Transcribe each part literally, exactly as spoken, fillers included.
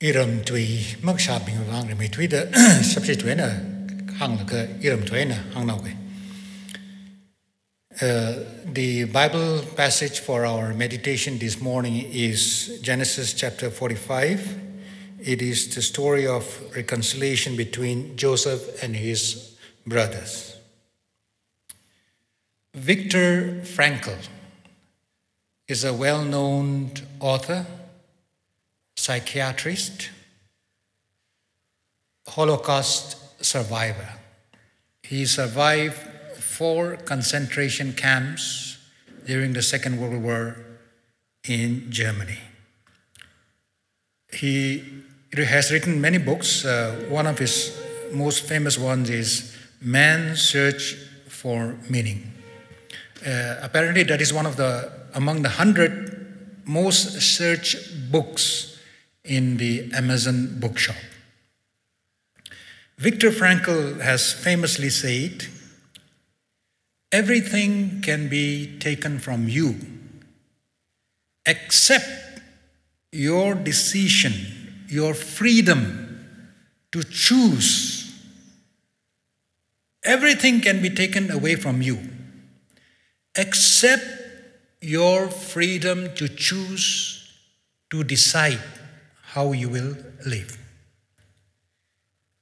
Iram tui makashābing vang rimeithuida subject tui eina hānglaga iram tui eina hāngnaoke. Uh, the Bible passage for our meditation this morning is Genesis chapter forty-five. It is the story of reconciliation between Joseph and his brothers. Viktor Frankl is a well-known author, psychiatrist, Holocaust survivor. He survived four concentration camps during the Second World War in Germany. He has written many books. Uh, one of his most famous ones is Man's Search for Meaning. Uh, apparently, that is one of the, among the hundred most searched books in the Amazon bookshop. Viktor Frankl has famously said, "Everything can be taken from you, except your decision, your freedom to choose. Everything can be taken away from you, except your freedom to choose, to decide how you will live."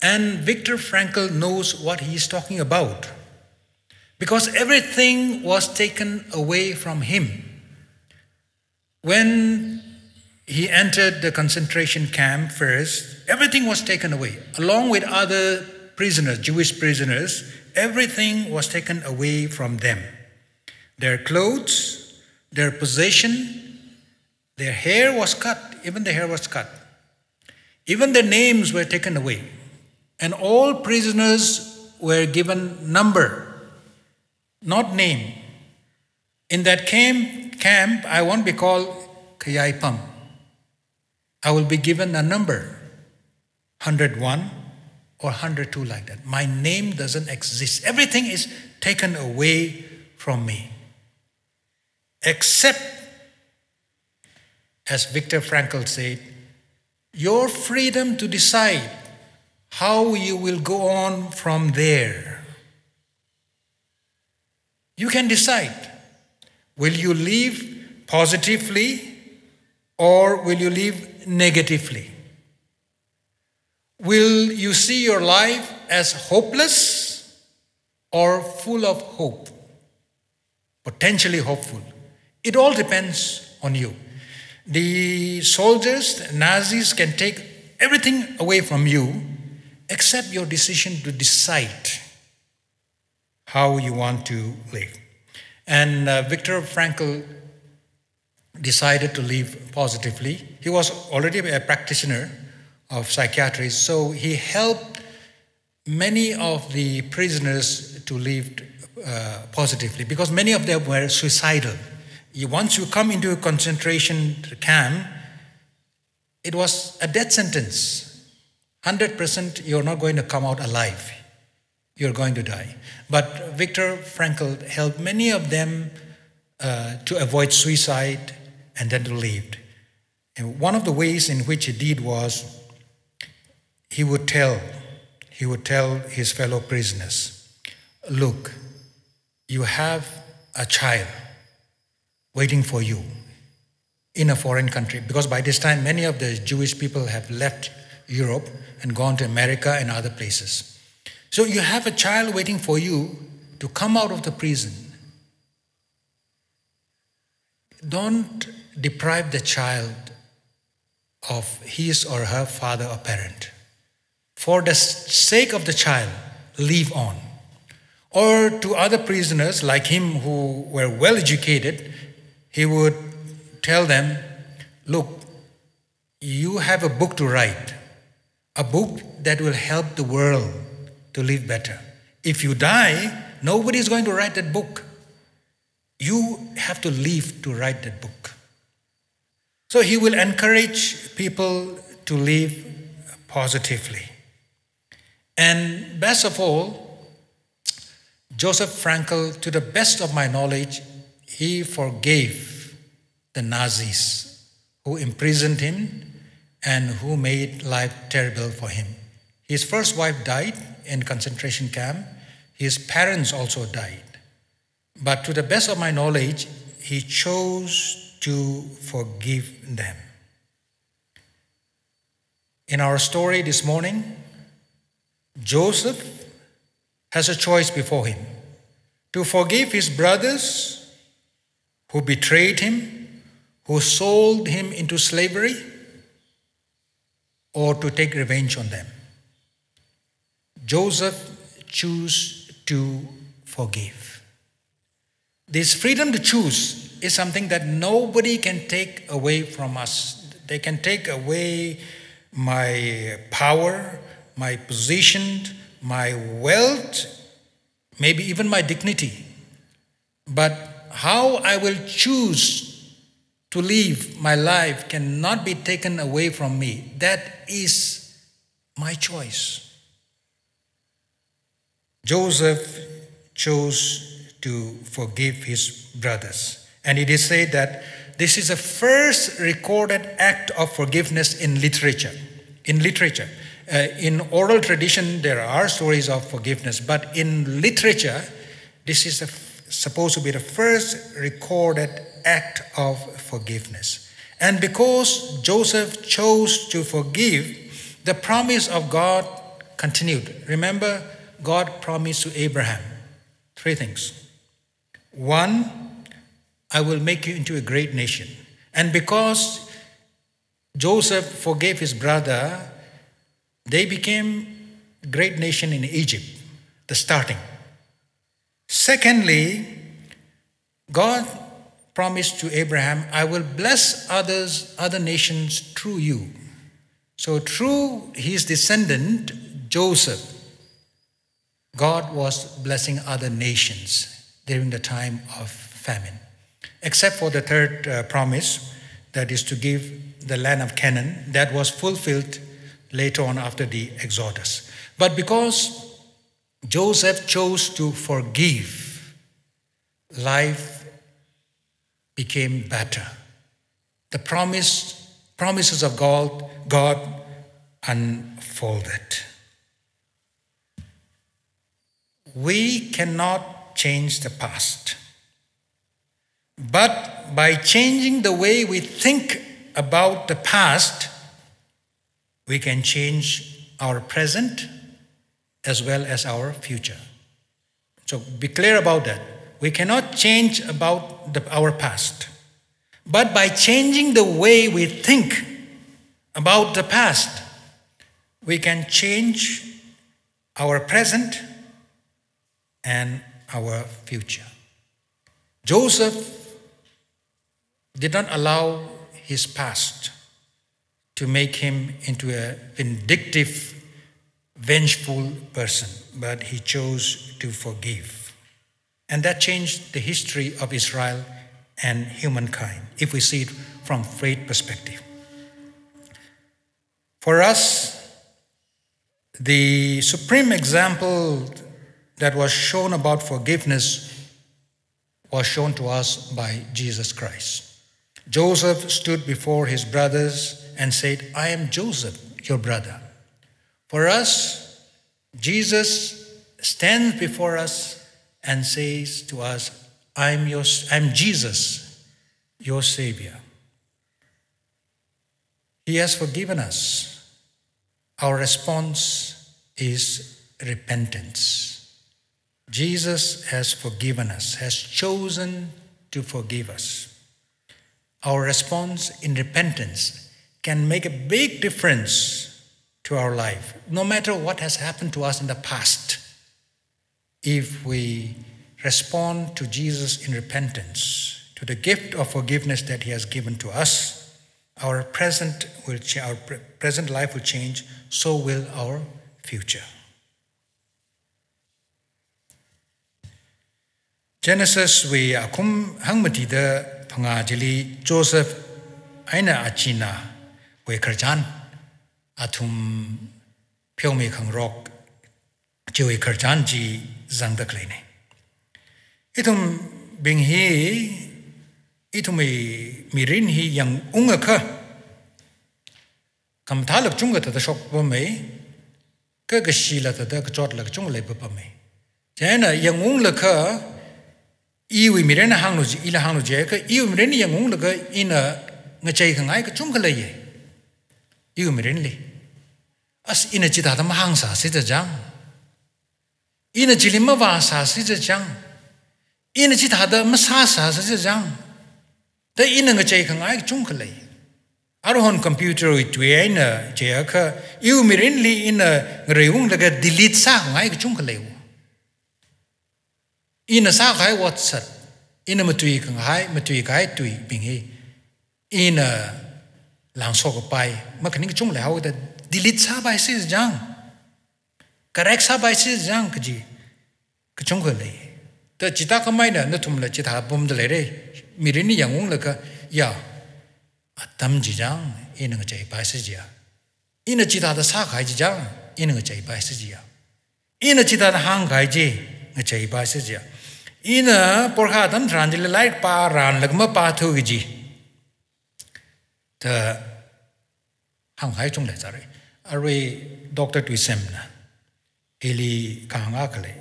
And Viktor Frankl knows what he is talking about, because everything was taken away from him. When he entered the concentration camp first, everything was taken away. Along with other prisoners, Jewish prisoners, everything was taken away from them. Their clothes, their possession, their hair was cut, even the hair was cut. Even their names were taken away. And all prisoners were given number, not name. In that camp, camp, I won't be called Khayai Pam. I will be given a number, hundred one or hundred two, like that. My name doesn't exist. Everything is taken away from me. Except, as Viktor Frankl said, your freedom to decide how you will go on from there. You can decide. Will you live positively or will you live negatively? Will you see your life as hopeless or full of hope? Potentially hopeful. It all depends on you. The soldiers, the Nazis, can take everything away from you except your decision to decide how you want to live. And, uh, Viktor Frankl decided to live positively. He was already a practitioner of psychiatry, so he helped many of the prisoners to live, uh, positively, because many of them were suicidal. You, once you come into a concentration camp, it was a death sentence. Hundred percent, you're not going to come out alive. You're going to die. But Viktor Frankl helped many of them, uh, to avoid suicide and then to live. And one of the ways in which he did was he would tell, he would tell his fellow prisoners, "Look, you have a child waiting for you in a foreign country," because by this time many of the Jewish people have left Europe and gone to America and other places. "So you have a child waiting for you to come out of the prison. Don't deprive the child of his or her father or parent. For the s-, sake of the child, live on." Or to other prisoners like him who were well educated, he would tell them, "Look, you have a book to write, a book that will help the world to live better. If you die, nobody is going to write that book. You have to live to write that book." So he will encourage people to live positively. And best of all, Joseph Frankl, to the best of my knowledge, he forgave the Nazis who imprisoned him and who made life terrible for him. His first wife died in concentration camp. His parents also died. But to the best of my knowledge, he chose to forgive them. In our story this morning, Joseph has a choice before him: to forgive his brothers who betrayed him, who sold him into slavery, or to take revenge on them. Joseph chose to forgive. This freedom to choose is something that nobody can take away from us. They can take away my power, my position, my wealth, maybe even my dignity. But how I will choose to live my life cannot be taken away from me. That is my choice. Joseph chose to forgive his brothers. And it is said that this is the first recorded act of forgiveness in literature. In literature, uh, in oral tradition, there are stories of forgiveness, but in literature, this is the f- supposed to be the first recorded act of forgiveness. And because Joseph chose to forgive, the promise of God continued. Remember, God promised to Abraham three things. One, I will make you into a great nation. And because Joseph forgave his brother, they became great nation in Egypt, the starting. Secondly, God promised to Abraham, "I will bless others, other nations through you." So through his descendant, Joseph, God was blessing other nations during the time of famine. Except for the third, uh, promise, that is to give the land of Canaan, that was fulfilled later on after the Exodus. But because Joseph chose to forgive, life became better. The promise, promises of God, God unfolded. We cannot change the past. But by changing the way we think about the past, we can change our present as well as our future. So be clear about that. We cannot change about the, our past. But by changing the way we think about the past, we can change our present and our future. Joseph did not allow his past to make him into a vindictive, vengeful person, but he chose to forgive. And that changed the history of Israel and humankind, if we see it from faith perspective. For us, the supreme example that was shown about forgiveness was shown to us by Jesus Christ. Joseph stood before his brothers and said, "I am Joseph, your brother." For us, Jesus stands before us and says to us, "I'm your, I'm Jesus, your Savior." He has forgiven us. Our response is repentance. Jesus has forgiven us, has chosen to forgive us. Our response in repentance can make a big difference to our life, no matter what has happened to us in the past. If we respond to Jesus in repentance, to the gift of forgiveness that he has given to us, our present will cha-, our pre-, present life will change, so will our future. Genesis wui akhum hangmatida phangā chili Joseph eina achinawui khararchan, athum pheomi khangarok chiwui khararchan chi zangda khaleina. Ithumbing hi, ithumwui mirin hi yangungakha, Khamathāla kachungkha thāda shokpamei, kha kashila thāda kachotla kachungkha leipapamei. Chieina yangunglaga, iwui mirinna hānglu chi, ila hānglu chiakha, iwui mirin yangunglaga ina ngacheikhangai kachungkha leiya. Iwui mirinli. As ina chithāda mahāngsāsi chang. Ina chili mavāsāsi chang. Ina chithāda masāsāsi chang. Da ina ngacheikhangai kachungkha lei. Aruihon computer wui tui eina chiakha, iwui mirinli ina ngareiunglaga delete sākhangai kachungkha leiwo. Ina sākahai WhatsApp, ina matuikhangai, matuikahai tuibing hi, ina langshok kapai, makhaning kachungkha leihaoda delete sāpaisi chang, correct sāpaisi chang kaji kachungkha lei. Da chithākhameina nathumla chithā pamda leira, mirinli yangunglaga, ya, atam chi chang, ina ngacheipaisi chiya. Ina chithāda sākahai chi chang, ina ngacheipaisi chiya. Ina chithāda hāngkahai chi, ngacheipaisi chiya. Ina porkha atam tharan chili lairik pāranlaga mapāthu kaji. Da hānghai chungda zāra. Arui Doctor Tuisemna ili kahāng akha lei.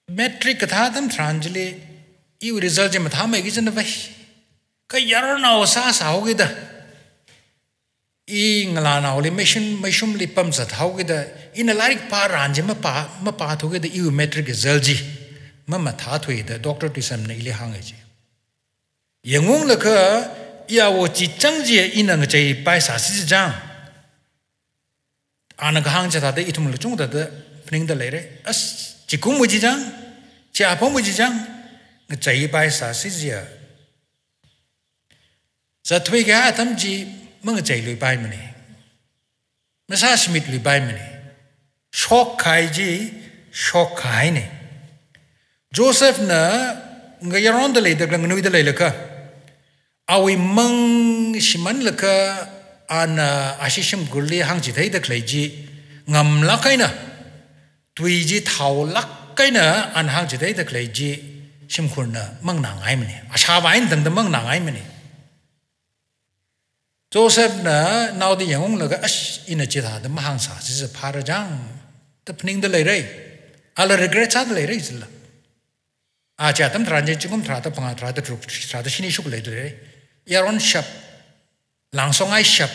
Matric kathā atam tharan chili, iwui result chi mathāmeiki china vai. Kha yaronao sāsāhaokida, i ngalānaoli meishum, meishumli pamzathaokida, ina lairik pāran chi mapā, mapāthukida iwui matric result chi mamathāthuida Doctor Tuisemna ili hānga chi. Yangunglaga, iya wo chi chang chi ina ngacheipaisāsi chang. Ana kahāng chithāda ithumla chungda thāda phaningda leira. As, chikumwui chi chang, chi apongwui chi chang, ngacheipaisāsi chiya. Zatthuikahai atam chi mangacheiluipaimana. Masāshimitluipaimana. Shokkahai chi, shokkahaina. Josephna ngayaronda leida kala nganuida leilakha, awui mang shimānlakha ana ashi shimkhurli hāngchitheida khalei chi ngamlāk eina, tui chi thaolāk eina ana hāngchitheida khalei chi shimkhurna manganāngaimana. Ashāvā eina tangda manganāngaimana. Josephna naoda yangunglaga, ash, ina chithāda mahāngsāsi chi phāra chang, da phaningda leira. Ala regret sāda leira chila. A chi atam tharan chi zingkum tharāda phangā, tharāda tharuk, tharāda shini shokleida leira. Yaron shap, langshongai shap,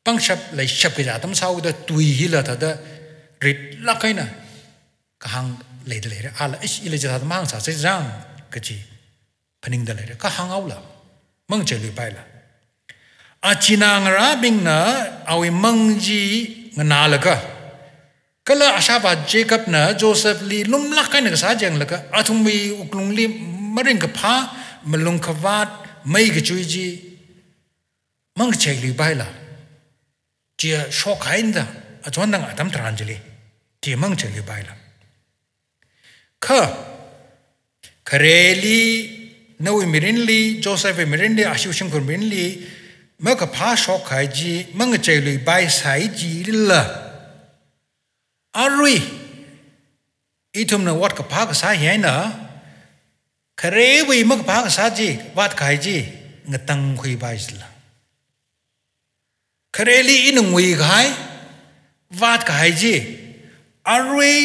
pangshap leishap kaja atam sāhaoda tui hila thāda ritlāk eina kahāng leida leira. Ala, ish, ila chithāda mahāngsāsi chang kaji phaningda leira. Kha hānghaola, mangacheiluipaila. Achinā ngarābingna awui mang chi nganālaga, kala ashāvā Jacobna Josephli lumlāk eina kasā chi yanglaga, athumwui wuklungli maringkaphā, malung khavāt, mei kachui chi mangacheiluipaila. Chiya shokkahai eina da, achon tang atam tharan chili, chiya mangacheiluipaila. Kha, khareli, nawui mirinli, Josephwui mirinli, ashiwui shimkhur mirinli makaphā shokkahai chi mangacheiluipaisai chila, arui ithumna ot kaphā kasā hi eina, kharewui makaphā kasā chi, vātkahai chi ngatangkhuipai chila. Khareli ina nguikahai, vātkahai chi, arui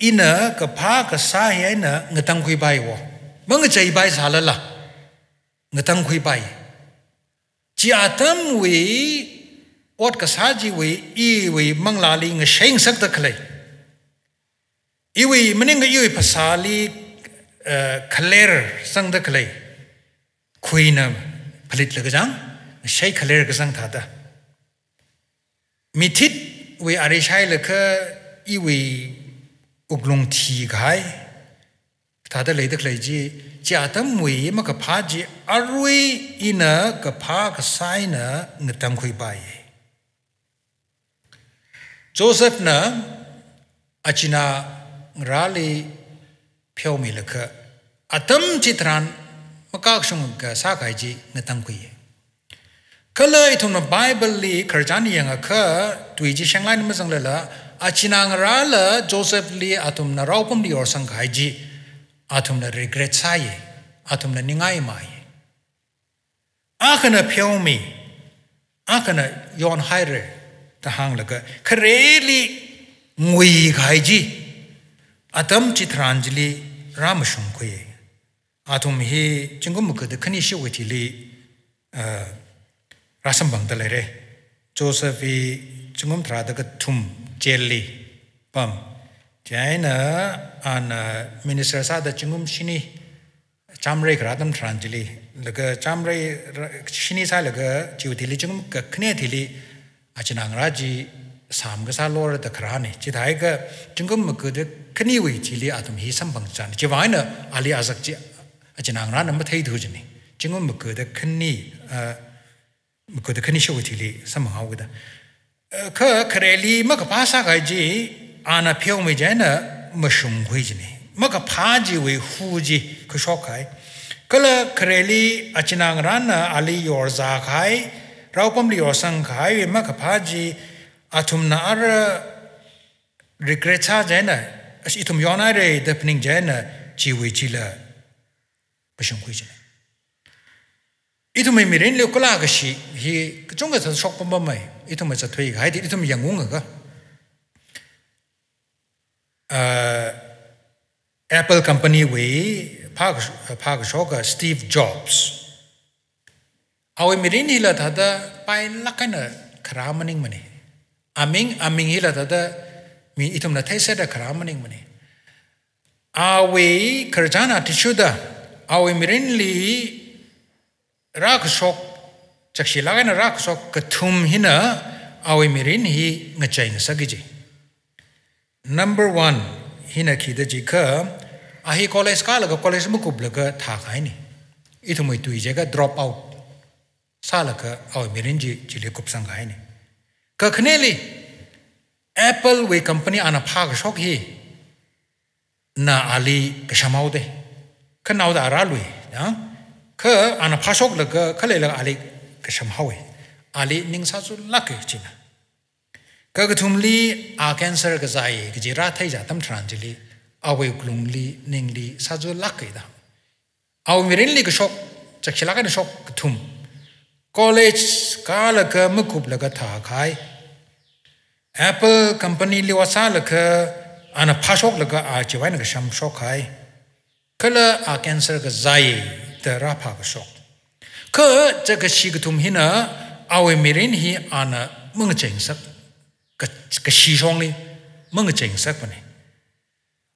ina kaphā kasā hi eina ngatangkhuipaiwo. Mangacheipaisālala, ngatangkhuipai. Chi atamwui ot kasā chiwui, iwui manglāli ngasheingasakda khalei, iwui maningakha iwui phasāli, eh, khaler sangda khalei khuina phalitlaga chang, ngashei khaler kazang thāda. Mithitwui ari shailaga iwui wuklung thikahai thāda leida khalei chi, chi atamwui makaphā chi arui ina kaphā kasā eina ngatangkhuipai. Josephna achinā ngarāli pheomilaga, atam chitharan makakashung kasā kahai chi ngatangkhui. Kala ithumna Bibleli khararchan yangakha, tui chi shanglai eina mazanglala, achinā ngarāla Josephli athumna raopamli yorsang kahai chi athumna regret sāya, athumna ningngaimeiya. Akhana pheomi, akhana yonhaira da hānglaga, khareli nguikahai chi atam chitharan chili rāmashungkhui. Athum hi zingkum magada khani shiwui thili, uh, rāsamphangda leira. Joseph hi zingkum tharāda kathum jail li pam. Chieina ana minister sāda zingkum shini chāmrei kharā atam tharan chili, laga chāmrei ra-, shini sālaga chiwui thili zingkum kakhane thili achinā ngarā chi sām kasā lorda kharāna. Chithākha zingkum magada khaniwui thili athum hi samphangchāna. Chiwui vang eina ali azak chi achinā ngarāna matheithu jina. Zingkum magada khani, ah, magada khani shiwui thili samphanghaoda. Eh, kha khareli makaphā sākahai chi ana pheomei chieina mashungkhui jina. Makaphā chiwui hu chi kashok kahai. Kala khareli achinā ngarāna ali yorzākahai, raopamli yorsangkahai makaphā chi athumna ara regret sā chieina, ashi ithum yonhaira da phaning chieina chiwui chila mashungkhui jina. Ithumwui mirinli kala kashi hi kachungkha sāshok pampamei. Ithumwui zatthuikahai chi ithum yangungaga, ah, Apple company wui phākash-, phākashoka Steve Jobs. Awui mirin hila thāda pailāk eina kharā maningmana. Aming, aming hila thāda mi ithumna theiserda kharā maningmana. Awui khararchan athishurda, awui mirinli rākashok, chakshilāk eina rākashok kathum hina awui mirin hi ngacheingasakki ji. Number one hina khida jiakha, a hi college kālaga college makuplaga thākahaina. Ithumwui tui jiakha drop out sālaga awui mirin chi chili kupsangkahaina. Kakhaneli, Apple wui company ana phākashok hina ali kashamhaoda. Kha naoda rālui, ya? Kha ana phāshoklaga, khaleilaga ali kashamhaowa. Ali ning sāzulāka china. Kakathumli a cancer kazai kaji rātheiza atam tharan chili, awui wuklungli, ningli sāzulāka da. Awui mirinli kashok, chakshilāk eina shok kathum. College kālaga makuplaga thākahai. Apple company li ot sālaga ana phāshoklaga a chiwui eina kashamshokkahai. Kala a cancer kazai da rāphākashok. Kha chakashi kathum hina awui mirin hi ana mangacheingasak, ka-, kashi shongli mangacheingasakpana.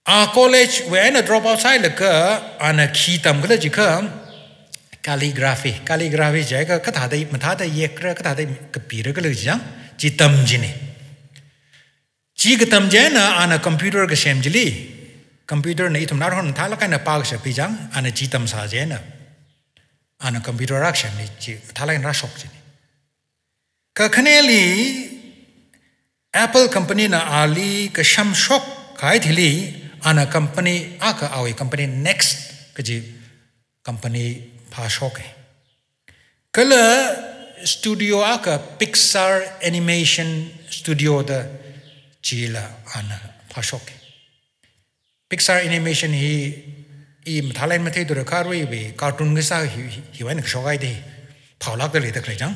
A college wui eina drop out sāhailaga ana khi tamkhala jiakha calligraphy, calligraphy jiakha kathāda, mathāda yekra, kathāda kapira khala jiakha, chi tamchina. Chi katam chieina ana computer kasem chili, computer na ithum naruihon mathālāk eina pākashap hi chang, ana chi tamsā chieina ana computer rākasemli chi mathālāk eina rāshok china. Kakhaneli Apple company na ali kashamshokkahai thili ana company akha awui company Next kaji company phāshoka. Kala studio akha Pixar Animation Studio da chila ana phāshoka. Pixar Animation hi i mathālāk eina matheithura kha aruiwui cartoon kasā hi, hi, hiwui eina kashokhaida, phaolākda leida khalei chang.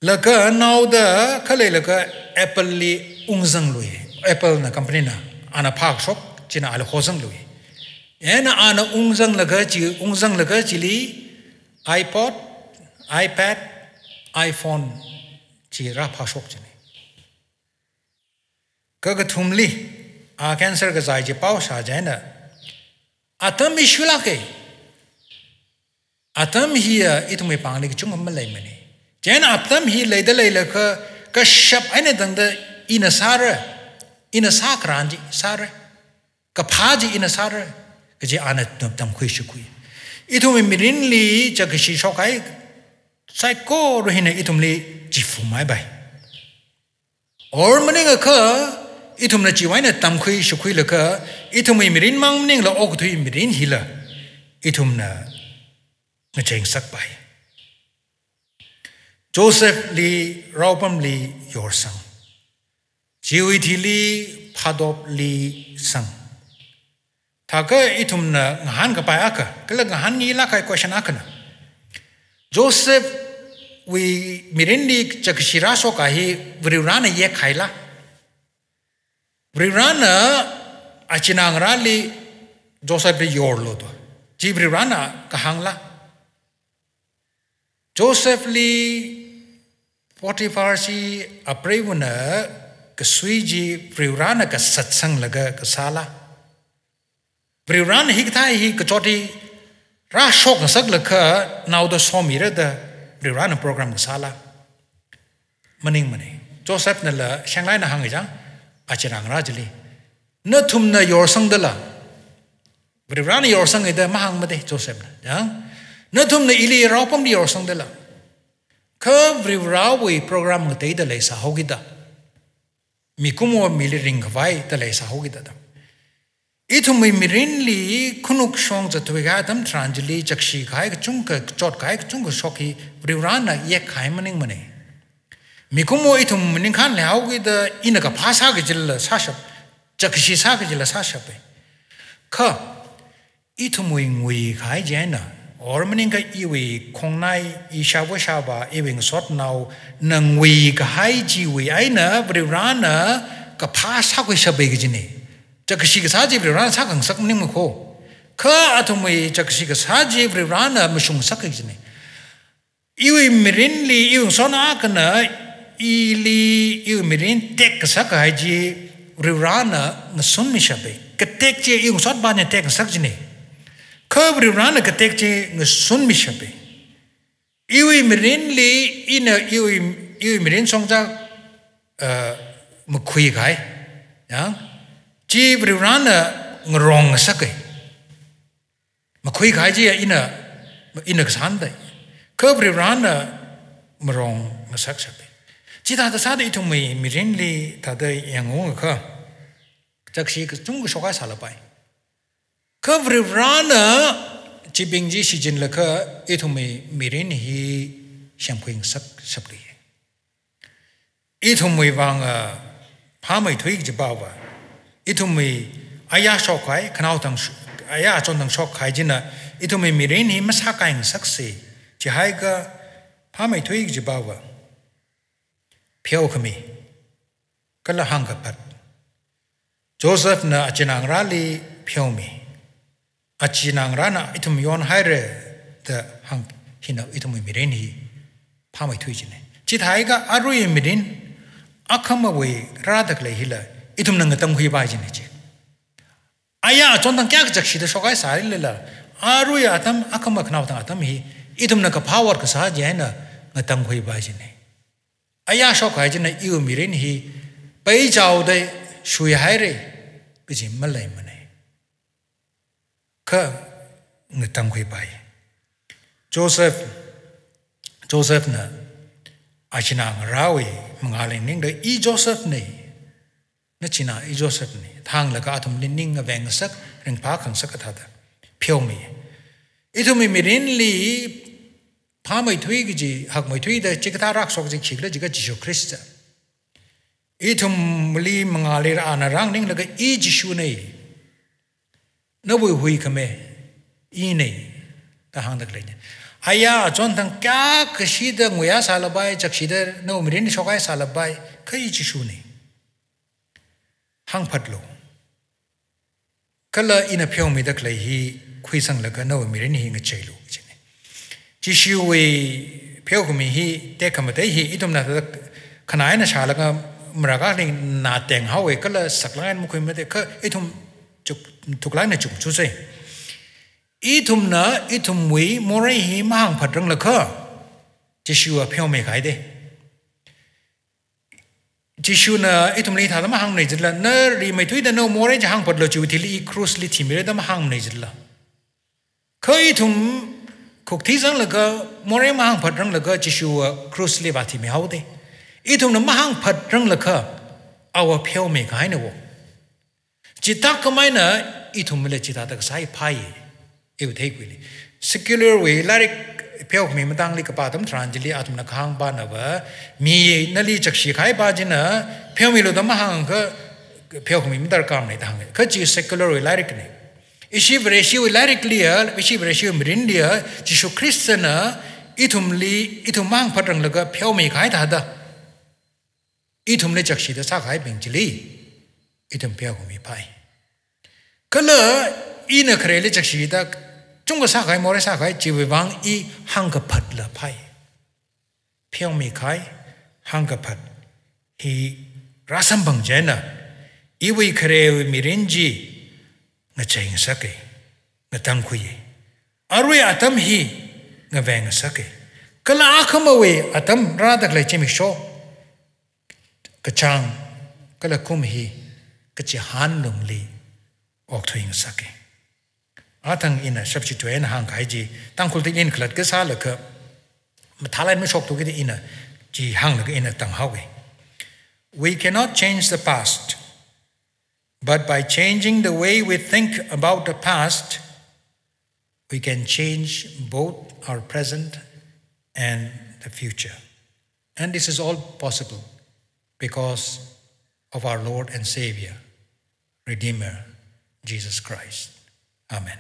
Laga naoda khaleilaga Apple li ungzanglui. Apple na company na ana phākashok china ali hozanglui. Eina ana ungzanglaga chi, ungzanglaga chili iPod, iPad, iPhone chi rāphāshok china. Kakathumli, a cancer kazai chi pao shā chieina, atam hi shuilāka. Atam hiya ithumwui pāngli kachungkha maleimana. Chieina atam hi leida leilakha, kashap eina tangda ina sāra, ina sākharan chi sāra, kaphā chi ina sāra, kaji ana tam-, tamkhui shukhui. Ithumwui mirinli chakashi shokkahai saikora hina ithumli chifumai bai. Or maningakha, ithumna chiwui eina tamkhui shukhuilaga, ithumwui mirin mang maningla okathui mirin hila ithumna ngacheingasakpai. Joseph li raopamli yorsang. Chiwui thili phātopli sang. Thākha ithumna ngahānkapai akha, kala ngahānngailāk kahai question akhana, Joseph wui mirinli chakashi rāshok kahai hi Varivarana yekhaila? Varivarana achinā ngarāli Josephli yorlu da. Chi Varivarana kahāngla? Josephli Potipharshi apreivana kasui chi Varivarana kasatsanglaga kasāla? Varivarana hikathā hi kachot hi rāshok ngasaklaga naoda somira da Varivarana program kasāla? Maningmana. Josephna la shanglai eina hānga chang, achinā ngarā chili, nathumna yorsangdala? Varivarana yorsanga da mahāngmada Josephna. Chang, nathumna ili rao apamli yorsangdala? Kha Varivarawui program ngateida leisāhaokida, mikumo mili ringkhavai da leisāhaokida da. Ithumwui mirinli khanukshong zatthuikahai atam tharan chili chakashi kahai kachungkha, kachot kahai kachungkha shok hi Varivarana yekhai maningmana. Mikumo ithum ningkhān leihaokida ina kaphā sāki kajila sāshap, chakashi sāki kajila sāshapa. Kha ithumwui nguikahai chieina, or maningakha iwui khongnai, ishāva ishāvā, iwui ngasotnaona nguikahai chiwui eina Varivarana kaphā sākhuishapa kajina. Chakashi kasā chi Varivarana sākhangasak maningmana kho. Kha athumwui chakashi kasā chi Varivarana mashungsak kajina. Iwui mirinli, iwui ngasotna akhana ili iwui mirin tekngasak kahai chi Varivarana ngasunmishapa. Katek chi iwui ngasotpana tekngasak kajina. Kha Varivarana katek chi ngasunmishapa. Iwui mirinli ina iwui, iwui mirin shongza, uh, makhui kahai, ya, chi Varivarana ngarong ngasaka. Makhui kahai chi ina, ina kasāna da. Kha Varivarana marong ngasakshapa. Chithāda sāda ithumwui mirinli thāda yangungakha, chakashi kachungkha shokhai sālapai. Kha Varivarana chibing chi shichinlaga ithumwui mirin hi semkhui ngasakshapli. Ithumwui vang, ah, phāmeithui kajiva, ithumwui aya shokkahai, khanaothang sh-, aya achonthang shokkahai china ithumwui mirin hi masākai ngasaksa. Chihaiakha phāmeithui kajiva, pheokhami kala hāngkaphat. Josephna achinā ngarāli pheomi. Achinā ngarāna ithum yonhaira da hāng, hina ithumwui mirin hi phāmeithui kajina. Chithākha aruiwui mirin, akhamawui rāda khalei hila ithumna ngatangkhuipai kajina chi. Aya achonthang kayākha chakshida shokhai sālala, arui atam, akhama khanaothang atam hi ithumna kaphā ot kasā chieina ngatangkhuipai kajina. Aya shokkahai china iwui mirin hi peichaoda shuihaira kaji maleimana. Kha ngatangkhuipai. Joseph, Josephna achinā ngarāwui mangāli nganingda, "I Josephna, nachinā I Josephna," da hānglaga athumli ning ngaveng ngasak, ringphākhangasak kathāda pheomi. Ithumwui mirinli phāmeithui kaji, hakmeithuida chikathā rākashok chi khikhala jiakha Jishu Khrista. Ithumli mangāli rāna rānganinglaga, "I Jishuna, nawui huikhami ina," da hāngda khaleina. Aya achonthang kayākha shida nguiya sālapai, chakshida nawui mirin shokhai sālapai, kha I Jishuna. Hāngphatlu. Kala ina pheomida khalei hi khuisanglaga nawui mirin hi ngacheilu kajina. Jishuwui pheokhami hi tekhamatei hi ithumna thāda khanā eina shālaga marākha eina tenghaowa kala saklang eina makhuimatei, kha ithum chuk, thuklāk eina chukchusai. Ithumna ithumwui morei hi mahāngphatranglakha, Jishua pheomi kahai da. Jishuna ithumli thāda mahāngmana jilala, "Na rimeithuida nawui morei chi hāngphatlu, chiwui thili I krushli thimira," da mahāngmana jilala. Kha ithum khukthi zanglaga, morei mahāngphatranglaga Jishua krushli vāthimihaoda. Ithumna mahāngphatranglakha, awo pheomi kahaina wo. Chithākhamei eina ithumla chithāda kasā hi phāya, iwui theikhuili. Secular wui lairik pheokhami matangli kapā atam tharan chili athumna kahāng pānava, mi nali chakshi kahai pā china pheomilu da mahāngakha pheokhami madarkarmana da hānga. Kha chi secular wui lairikna. Ishi Vareshiwui lairikliya, ishi Vareshiwui mirinliya, Jishu Khristana ithumli, ithum mang phatranglaga pheomi kahai thāda, ithumli chakshida sākahaibing chili ithum pheomiphai. Kala ina khareli chakshida chungkha sākahai, morei sākahai chiwui vang i hāngkaphatlapai. Pheomi kahai hāngkaphat hi rāsamphang chieina, iwui kharewui mirin chi ngachei ngasaka, ngatangkhuiya. Arui atam hi ngavei ngasaka. Kala akhamawui atam rāda khalei zimiksho, kachāng, kala kum hi kachihān lungli okthui ngasaka. Athang ina shapshi tuina hāngkahai chi, Tangkhul ting ina khalatta sālaga, mathālāk eina mashokthukida ina chi hānglaga ina tanghaowa. We cannot change the past, but by changing the way we think about the past, we can change both our present and the future. And this is all possible because of our Lord and Savior, Redeemer, Jesus Christ. Amen.